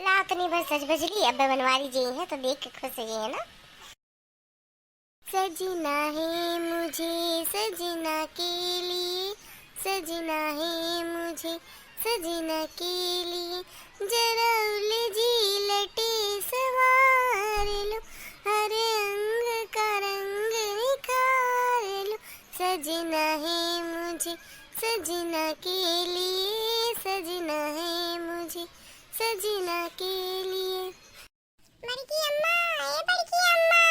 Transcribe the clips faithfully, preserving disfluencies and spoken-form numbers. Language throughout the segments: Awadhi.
ला, अतनी भर सज बजली, अब बनवारी जी हैं तो देख के खुश हुई है ना। सजना है मुझे सजना के लिए, सजना है मुझे सजना के लिए, जरा उलझी लटे सवार लो, हर अंग का रंग निखार लो। सजना है मुझे सजना के लिए, सजना है मुझे सजना के लिए। बड़की अम्मा, ए बड़की अम्मा।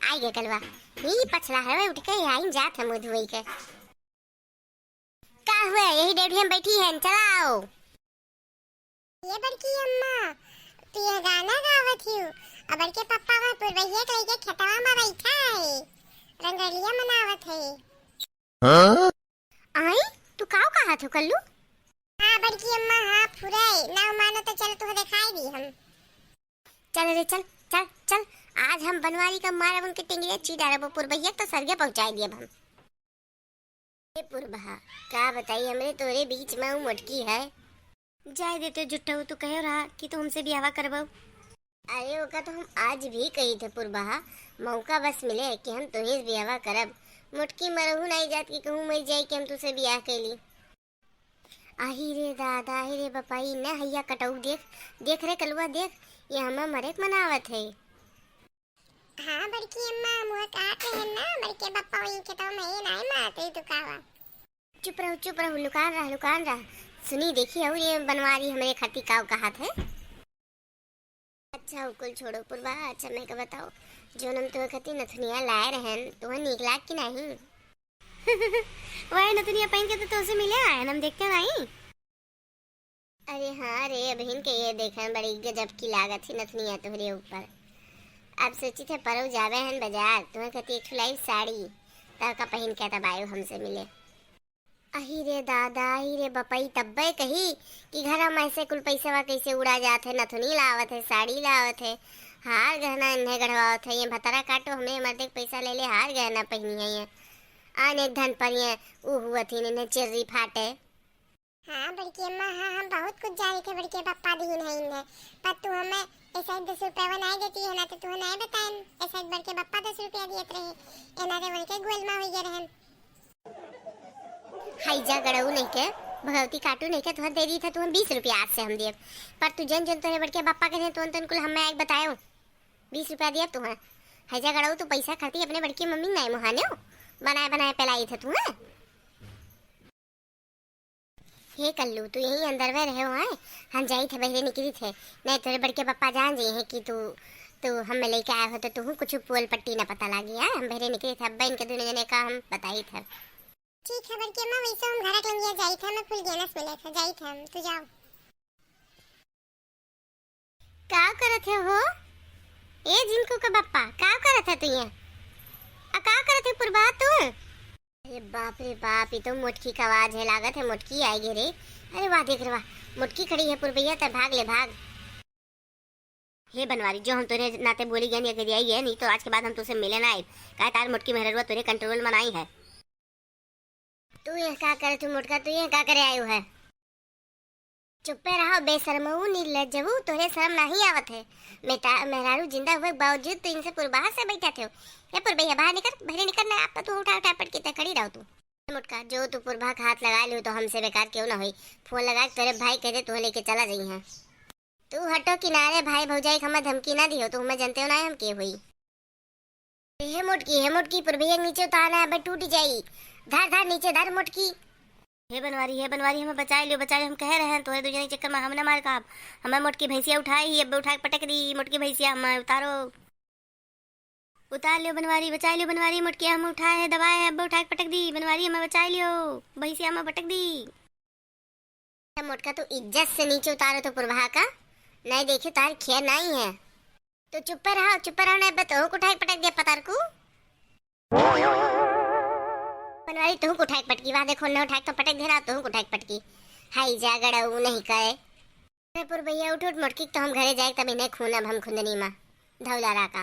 आई गे कलवा, ई पछला है, उठ के आई जात है मुँह धोई के। का हुआ, यही डेढ़िया में बैठी है, चला आओ। ये बड़की अम्मा, तू ये गाना गावत हियो, अब बड़के पप्पा वहाँ पुरवैया के लेके खेतवा में बैठा है, रंगरलिया मनावत है। हाँ? आई, तू काव कहत हो कल्लू? हाँ बड़की अम्मा, हाँ फुराई, ना मानो तो चल तुह दिखाई दी हम। चल रे चल, चल, चल, आज हम बनवारी का मारब उनके टेंगरे ची डारब, पुरबैया तो सरगे पहुँचाई दियब हम। ए पुरबहा, का बताई हमरे तोरे बीच में उ मोटकी है। जाए देते जुट्टऊ, तू कहो रहा कि तू हमसे बियाहवा करबऊ। अरे ओका तो हम आज भी कही थे पुरबहा, मौका बस मिले कि हम तुहे से बियाहवा करब। मोटकी मरहू नाई जात कि कहूँ मर जाए कि हम तुसे बियाह कैली। आही रे दादा, आही रे बपाई, न हैया कटऊ देख, देख रे कलुआ देख, ये हमें मरे के मनावत है। हाँ बड़की अम्मा, मुँह काट रहे ना, बड़के बप्पा वही के तो मैं नाई मारते तू कावा। चुप रहो, चुप रहो, लुकान रह, लुकान रह। सुनी देखी और ये बनवारी हमरे खातिर काव कहत है। अच्छा, उ कुल छोड़ो पुरबा, अच्छा मैं के बताओ, जोन हम तुहे खातिर नथुनिया लाए रहन, तुहे नीक लाग कि नहीं? वही नथुनिया पहन के तो तुमसे मिले आए, हम देखते नहीं। अरे हाँ रे, अबहिन के ये देखन बड़ी गजब की लागत ही नथुनिया तोहरे ऊपर। अब सोची थे परऊ जावे हन बाजार, तुहे खातिर एक ठो लाइब साड़ी, तब का पहन के तब आयो हमसे मिले। अही रे दादा, अही रे बपई, तब्बे कही कि घरा में ऐसे कुल पैसवा कैसे उड़ा जात है, नथुनी लावत है, साड़ी लावत है, हार गहना इन्हें गढ़वावत है, ये भतरा काटो हमरे मर्दे के पैसा ले ले हार गहना पहनी है, ये आने धन पर ये ऊ हुआ थी इन्हें चिर्री फाटे। हाँ बड़की अम्मा, हाँ हम बहुत कुछ जानी थे, बड़के पप्पा दीन है इन्हें, पर तू हमें ऐसा दस रुपया नहीं देती है ना, तो तू नहीं बताएन, ऐसा बड़के पप्पा दस रुपया दिए रहे, एना रे उनके गोलमा हो गए रहन। हैजा गड़ऊ नहीं के, भगवती काटू नहीं के, तुहन दे दी था, तुहन बीस रुपया आज से हम देब। पर तू जन जन तोरे बड़के बापा के हैं, तुहन तन कुल हमें आइक बतायो। बीस रुपया दिया तुहन। हैजा गड़ऊ तू पैसा खाती अपने बड़की मम्मी नहीं मुहान्यो। बनाए बनाए पेलाई थे तू, हैं? हे कल्लू, तू यहीं अंदर में रहे हुआ है, हम जाई थे बहरे निकली थे, नहीं तोरे बड़के पापा जान जाई हैं कि तू, तू हमें लेके आए हो तो तू कुछ पोल पट्टी ना पता लागी है। हम बहरे निकली थे, अब्बा इनके दोनों जने का हम बताई थे। ठीक है बड़के अम्मा, वैसे हम घर के लंगिया जाई थे, हमें फुलगेना से मिले थे, जाई थे हम, तू जाओ। का करत है हो? ए जिनको का बप्पा, का करत है तू ये? आ का करत है पुरबा तू? अरे बाप रे बाप, ये तो मोटकी का आवाज है, लागत है मोटकी आई गे रे। अरे वाह देख रे वाह, मोटकी खड़ी है पुरबैया, तब भाग ले भाग। हे बनवारी, जो हम तोरे नाते बोली गए, अगर आई है नहीं तो आज के बाद हम तुझसे मिले ना आए। काहे तार मोटकी मेहररुआ तोरे कंट्रोल में नहीं है। तू ये का करे, तू मोटका, तू ये का करे आयो है? चुप्पे रहो बेशरमऊ, निर्लज्जऊ, तोरे शर्म नहीं आवत है। मेटा-, मेहरारू जिंदा हुए के बावजूद तू इनसे पुरबाहर से बैठा थे हो। हे पुरबैया, बाहर निकर, बहरे निकर ना, आप तो तू उठा उठा पटकी ते खड़ी रहो तू। मोटका, जो तू पुरबा का हाथ लगा लियो तो हमसे बेकार क्यों ना होई। फोन लगा के तोरे भाई कह दे, तू लेके चला जाई है। तू हटो किनारे, भाई भौजाई के हमें धमकी ना दियो, तू हमें जनते हो ना हम के होई। हे मोटकी, हे मोटकी, पुरबैया के नीचे उतार ना, अबे टूट जाई। धर, धर, नीचे धर मोटकी। हे बनवारी, हे बनवारी, हमें बचाई लियो, बचाई लियो, हम कह रहे हैं, तोहरे दू जने के चक्कर में हम ना मार खाब। हमें मोटकी भैंसिया उठाई ही, अब उठा के पटक दी, मोटकी भैंसिया हमें उतारो। उतार लियो बनवारी, बचाई लियो बनवारी, मोटकी हम उठाए है, दबाए है, अब उठा के पटक दी, बनवारी हमें बचाई लियो, भैंसिया हमें पटक दी। मोटका, तू इज्जत से नीचे उतारो तो पुरबहा का, नहीं देखे तार खैर नहीं है। तू चुप्पे रहो, चुप्पे रहो, नहीं बे तोहू को उठाई पटक दिया पतार को। बनवारी तोहू को उठाई पटकी, वाह देखो न उठाई तो पटक दे रहा, तोहू को उठाई पटकी। हाय जा गड़ऊ नहीं कहे। अरे पुरबैया उठ उठ मोटकी, तो हम घरे जाए तब इन्हें खून अब हम खुंदनी माँ धौला रहा का।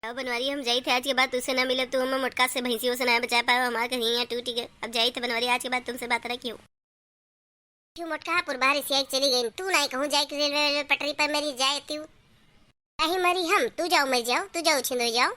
अब बनवारी हम जाई थे, आज के बाद तुझसे ना मिले, तू हमें मोटका से भैंसियों से ना बचा पाए, हमारे कहीं यहाँ टूट गए। अब जाई थे बनवारी, आज के बाद तुमसे बात ना कियो। क्यों मोटका पुरबारी सियाई चली गई, तू नाहीं कहूँ जाए कि रेलवे, रेलवे पटरी पर मरी जाए तू। काहे मरी हम, तू जाओ मर जाओ, तू जाओ छिंदो जाओ।